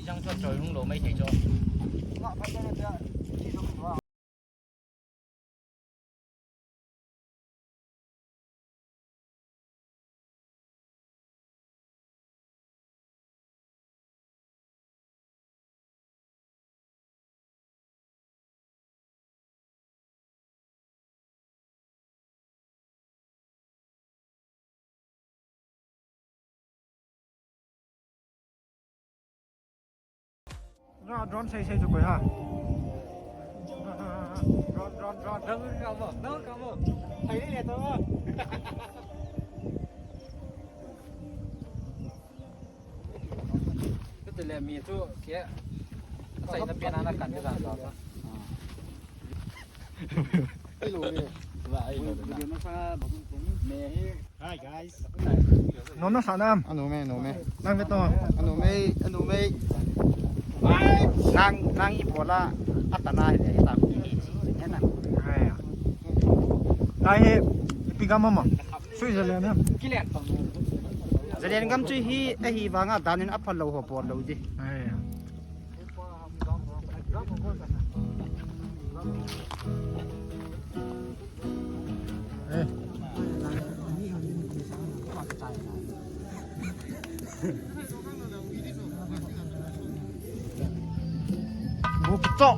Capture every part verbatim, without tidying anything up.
Jang chuan chawi hung lo mai thei chu. Ra drone sei sei chu koi ha. Drone, drone, drone. Nang ka mo, nang ka mo. Thei le to. Ka te le mi chu ke. Sai na pe na na kan de dan sa. Hello le. Wa ai lo na. Video na sa ba kun. Me hi. Hi guys. Nona sanam. Anu me, anu me. Nang ve to. Anu me, anu me. Nang, nang ibola. Atana hi le, ita ku hi chi, chi, na. Ai. Nai hi, ipi gam mama. Switzerland ham. Zalen gam chu hi, ahi vanga danin aphal lo ho por lo ji. Ai. Bukcho.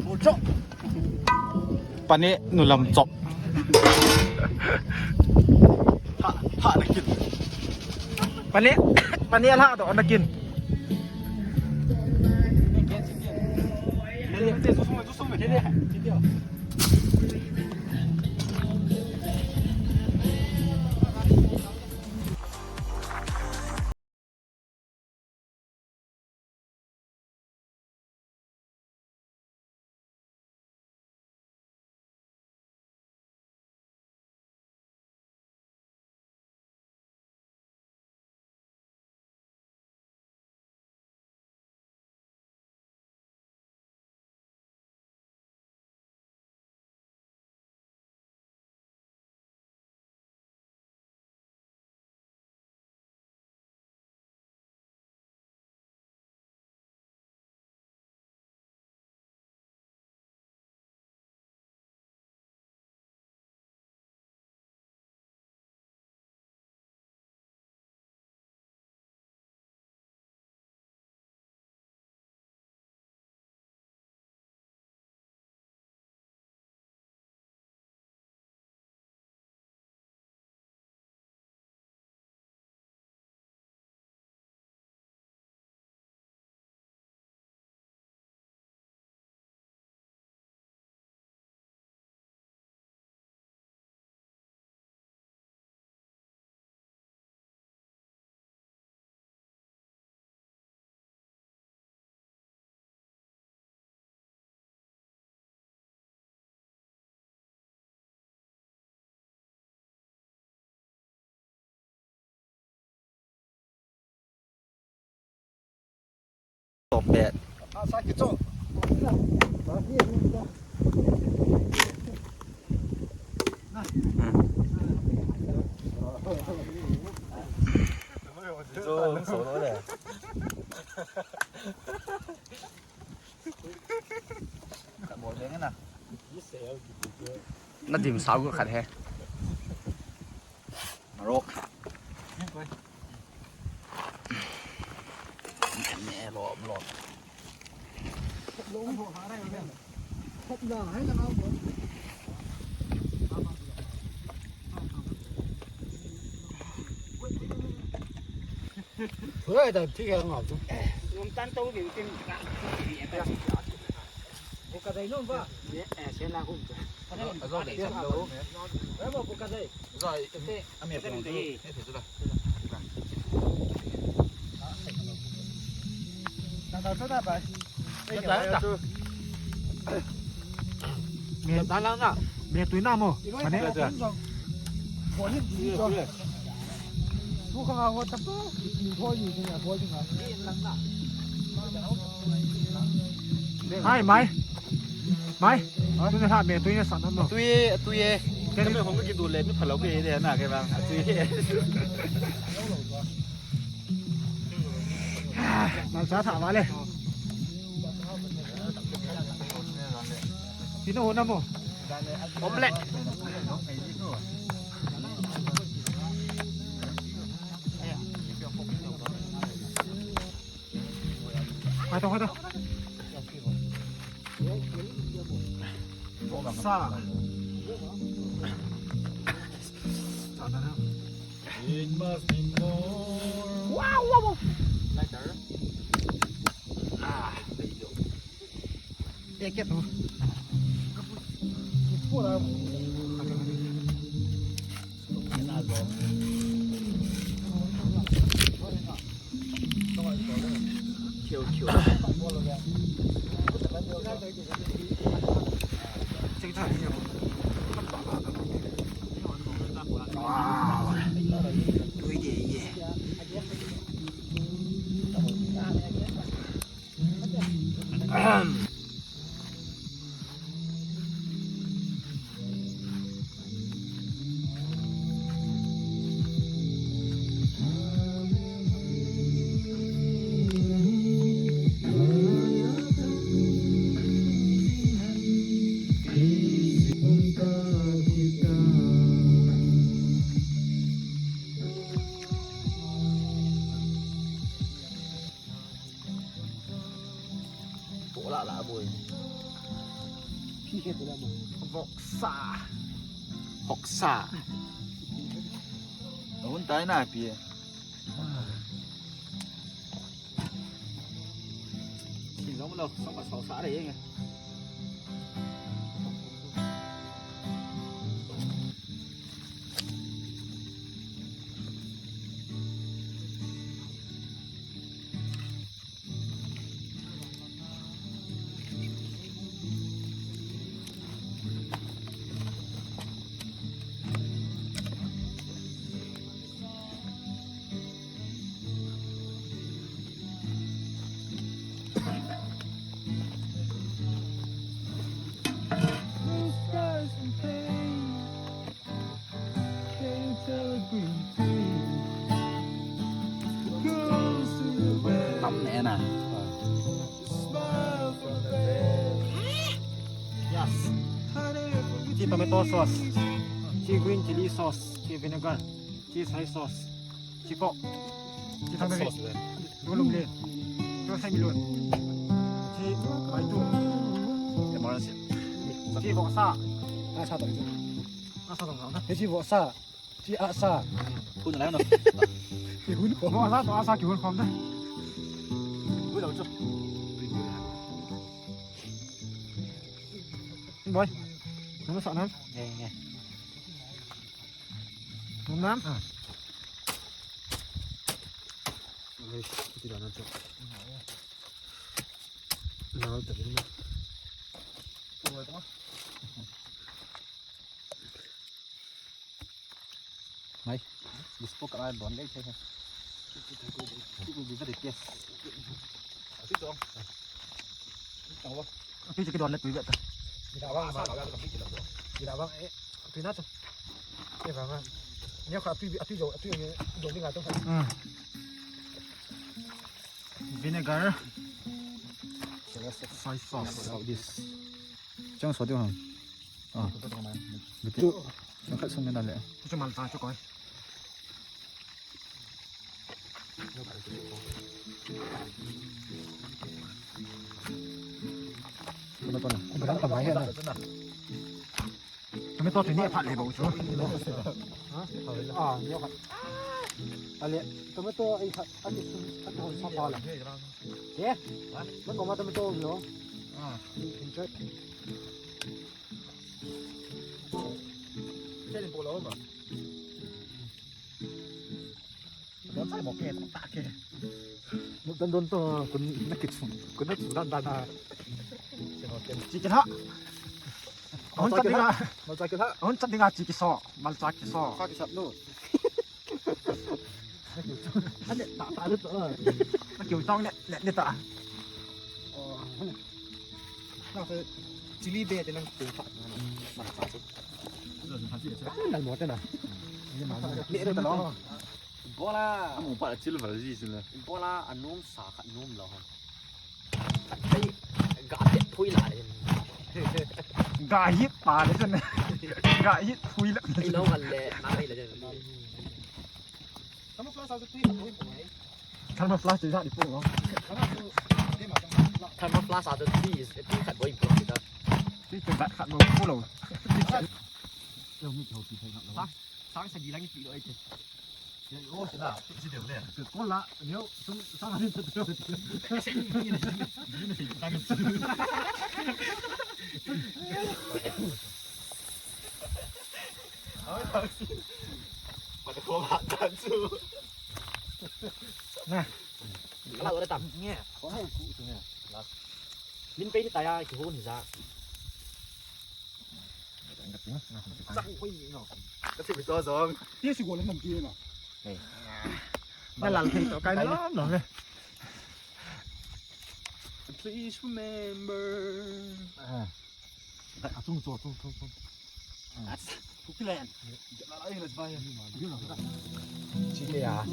Bukcho. Pane nulam chok. Ha, ha nakin. Pane, pane la do nakin. Top pet. Na dim sao gu khat he. Marok. Ne lom lom. Oi, da, thik he ngau chu. Ngom tan to ding tin ka. Bu ka dai nom ba? Ye, eh, se na kum chu. Azo, azo dai sam lo. Ba bu ka dai. Azo, ami pung tu. Me tui na mo. Mane. Hai mai. Mai, tui na ha me, tui na sa na mo. Tui, tui. Kami hong ki du le, mi phalou ke de na ke bang. Tui. Malcha sa vale. Sino ho na mo? Omelette. Hai to, hai to. Sa. Sa na. It must be more. Wow, wow, wow. Lighter. Ah, there you go. Eh, quieto. Bola la boy. Pi ke bola mo. Voksa. Voksa. Hun tai na pi. Ki lo lo sa sa sa re. Tam ne na. Yes. Chi tomato sauce. Chi green chili sauce. Chi vinegar. Chi soy sauce. Chi pork. Chi tomato sauce le. Lu lum le. Lu sai mi lu. Chi mai tu. Emergency. Chi voksa. Asa to. Asa to. Chi voksa. Chi asa. Hun lai no. Ki hun ko. Voksa to asa ki hun khom da. Ui lo chu. Boy. Nang sa nam. Nge nge. Nom nam? Ah. Ai, ti da na cho. Na ta ni. Mai, dispo kara don le che. It will be very taste. Ati to. Ati to. Ati ke don le tu ya ta. Ni da bang ma. Ni da bang eh. Ati na to. Eh bang. Ni ka ati ati jo ati jo ni ga to. Hmm. Vinegar. Soy sauce. This. Chang so diu ha. Ah. Betul. Angkat sung na le. Chu malcha chu koi. Tomato na. Tomato na. Tomato chu ni phat le bou chu. Ha? Ah, ni phat. Ale, tomato ai phat, ati sun, ati hon sa pha la. Ke? Nang ko ma tomato lo. Ah. Enjoy. Che ni po lo ma. Lo chai mo ke, ta ke. Mo tan don to, kun na kit sung. Kun na sung dan dan. Chi ke ha. Hon chat dinga. Malcha ke ha. Hon chat dinga chi ki so. Malcha ki so. Ka ki sap no. Ane, ta, ta, ta. Na kiu tong ne, ne, ne ta. Oh, ane. Na se. Chili be te nang tu pha. Nang sa tu. Nang mo te na. Ni ro ta lo. Bola. Amu pa chili val ji sin la. Bola anom sa khat nom lo. Ai, ga te phui la le. Ga hit pa le chen. Ga hit phui la. Ai lo val le, na ai le chen. Thermoflask tu sa di pung lo. Thermoflask a tu ti, ti khat boi pung kita. Ti khat khat boi pung lo. Yo mi thau ti thai khat lo. Sang, sang sa di lang ti lo ai te. Yo, yo, sila, ti ti de le. Ko la, yo, sung, sang sa di tu. Nè. Ala ora tam. Nè. Ko hai ku tu nè. Min pe ti ta ya ki ho ni za. Sa ku hoi ni no. Ka ti bi to zong. Ti si go le nam ti no. Nè. Na lal thei to kai lom lom le. Please remember. Ah. Atung to, atung, atung, atung. That's Kukilan. Sige ah.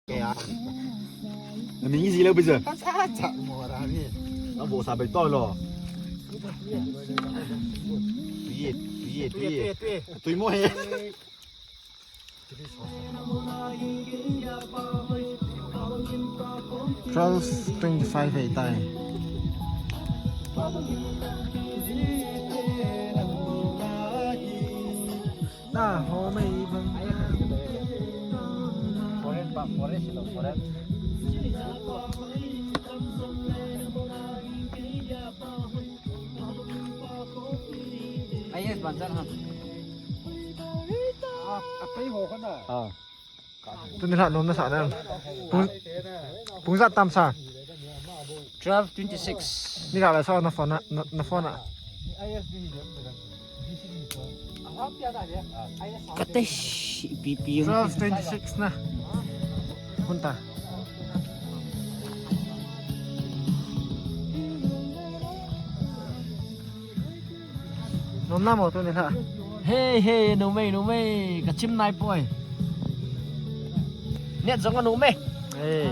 Kaya. Nani easy lang bisa. Sa sa mo ra ni. Ang buo sabay to lo. Tuye, tuye, tuye. Tuye mo he. Twelve twenty-five eh, tai. Na ho mai bang. Foreign ba, foreign sila, foreign. Ai, yes, bansan ha. Ah, apai ho kana. Ah. Tuni lha nom nasa na. Pung, pung ijat tam sa. Twelve twenty-six. Ni ga la sa na phone na, na phone na. Kate shi P P. Twelve twenty-six na. Hunta. Nom na mo tuni lha. Hey, hey, numei, numei, ka chim nai poi. Net jong a numei. Hey.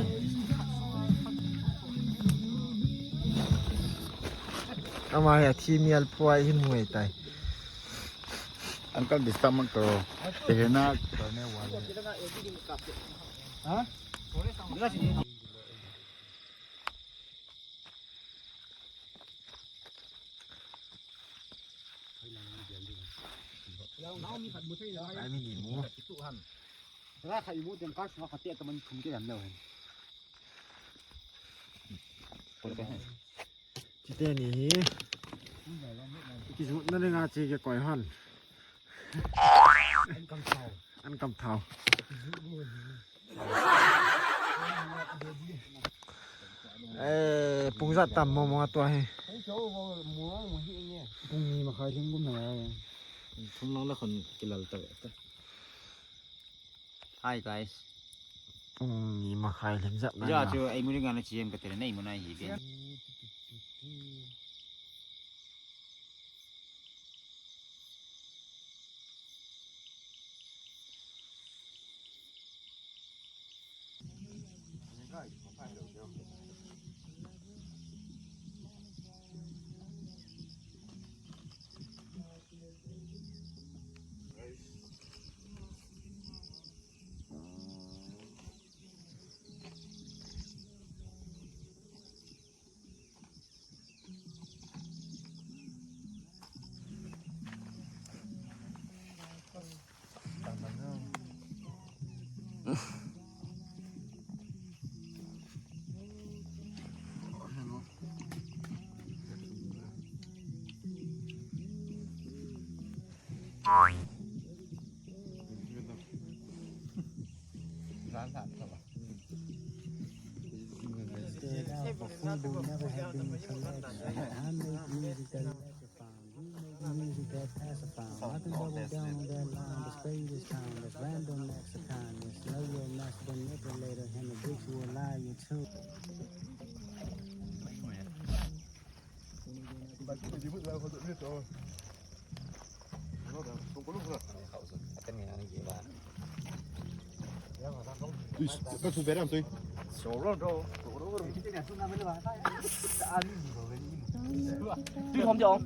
Ama hi a thi mial poi hin muai tai. Uncle disturb mat karo. Te na. Ha? Ai mi ni mu. Ra khai mu teng kar sunga kate ta man thum ke lam leu hen. Chite ni hi. Kijot na le nga chi ke koi hon. An kam thau. An kam thau. Eh, pung ijat tam mo mo tua hi. Pung ni makhai lhing gum na. Thum lang la khon kilal ta. Hi guys. Pung ni makhai lhing ijat na. Ja chu ai mu ring ana chem ka tere nei mu na hi ben. Scared out for food will never have been a collection. I make music that electrify. You make music that pacify. Nothing double down on that line. The spade is time. That's random acts of kindness. Know your master, the manipulator, and habitual liar too. Ui, ka thu beram tui. Tui thom jong.